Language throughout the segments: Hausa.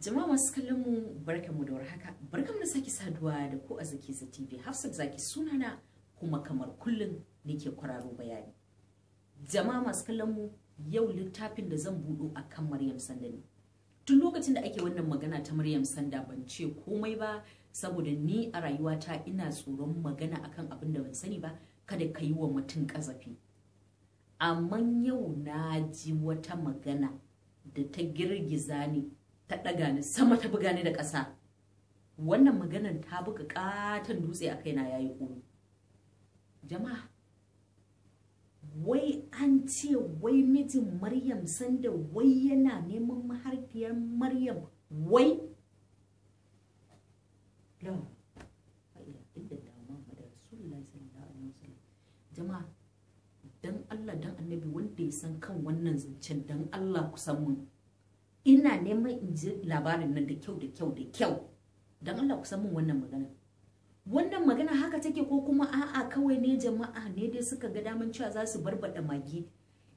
Jama'a masu kallon mu, barkanmu da warhaka. Barkanmu da sake saduwa da ku a Zakiza TV. Hafsat Zaki sunana, kuma kamar kullum nake kwararo bayani. Jama'a masu kallon mu, yau littafin da zan buɗo akan Maryam Sanda ne. Tun lokacin da ake wannan magana ta Maryam Sanda ban ce komai ba, saboda ni a rayuwata ina tsoron magana akan abin da ban sani ba, kada ka yi wa mutum ƙazafi. Amma yau na ji wata magana da ta girgiza ni, ta ɗaga ni sama, ta buga ni da ƙasa. Wannan maganar ta buga ƙaton dutse a kaina yayi ƙuru. Jama'a, wai an ce wai mijin Maryam Sanda wai yana neman mahaifiyar Maryam, wai la ilaha Muhammadu Rasulullahi sallallahu alaihi wasallam. Jama'a, dan Allah dan Annabi, wanda ya san kan wannan zancen, dan Allah ku san mun. Ina neman in ji labarin nan da kyau da kyau da kyau. Dan Allah ku san mun wannan magana. Wannan magana haka take ko kuma a'a, kawai ne jama'a ne dai suka ga daman cewa za su barbada magi?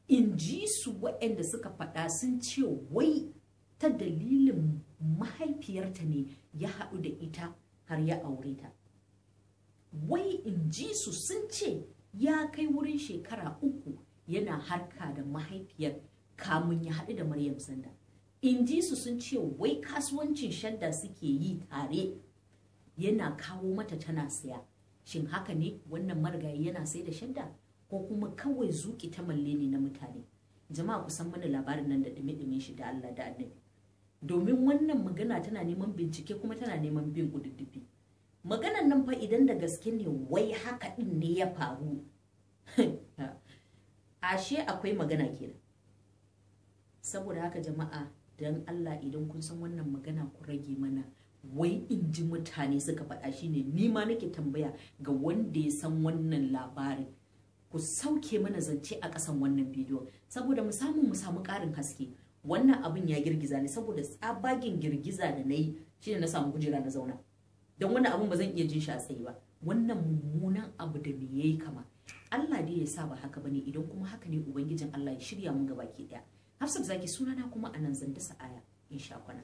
In ji su, waɗanda suka faɗa sun ce wai ta dalilin mahaifiyarta ne ya haɗu da ita har ya aure ta. Wai in ji su sun ce ya kai wurin shekara 3 yana harka da mahaifiyar kamun ya haɗu da Maryam Sanda. In ji su sun ce wai kasuwancin shadda suke yi tare, yana kawo mata tana saya. Shin haka ne wannan marigayi yana sai da shadda, ko kuma kawai zuki ta malle ne na mutane? Jama'a, ku san mana labarin nan da dumi-dumin shi da Allah da Annabi, domin wannan magana tana neman bincike kuma tana neman bin kududdufi. Maganan nan fa idan da gaske ne wai haka din ne ya faru, ashe akwai magana kenan. Saboda haka jama'a, dan Allah idan kun san wannan magana ku rage mana. Wai in ji mutane suka faɗa, shine ni ma nake tambaya ga wanda ya san wannan labarin, ku sauke mana zance a ƙasan wannan bidiyo saboda mu samu ƙarin haske. Wannan abin ya girgiza ni, saboda tsabagen girgiza da na yi shine na samu kujera na zauna, don wannan abin ba zan iya jin shi a tsaye ba. Wannan mummunan abu da me yayi kama, Allah dai ya sa ba haka bane. Idan kuma haka ne, Ubangijin Allah ya shirya mun gabaki daya. Hafsat Zaki sunana, kuma anan zan dasa aya in sha kwana.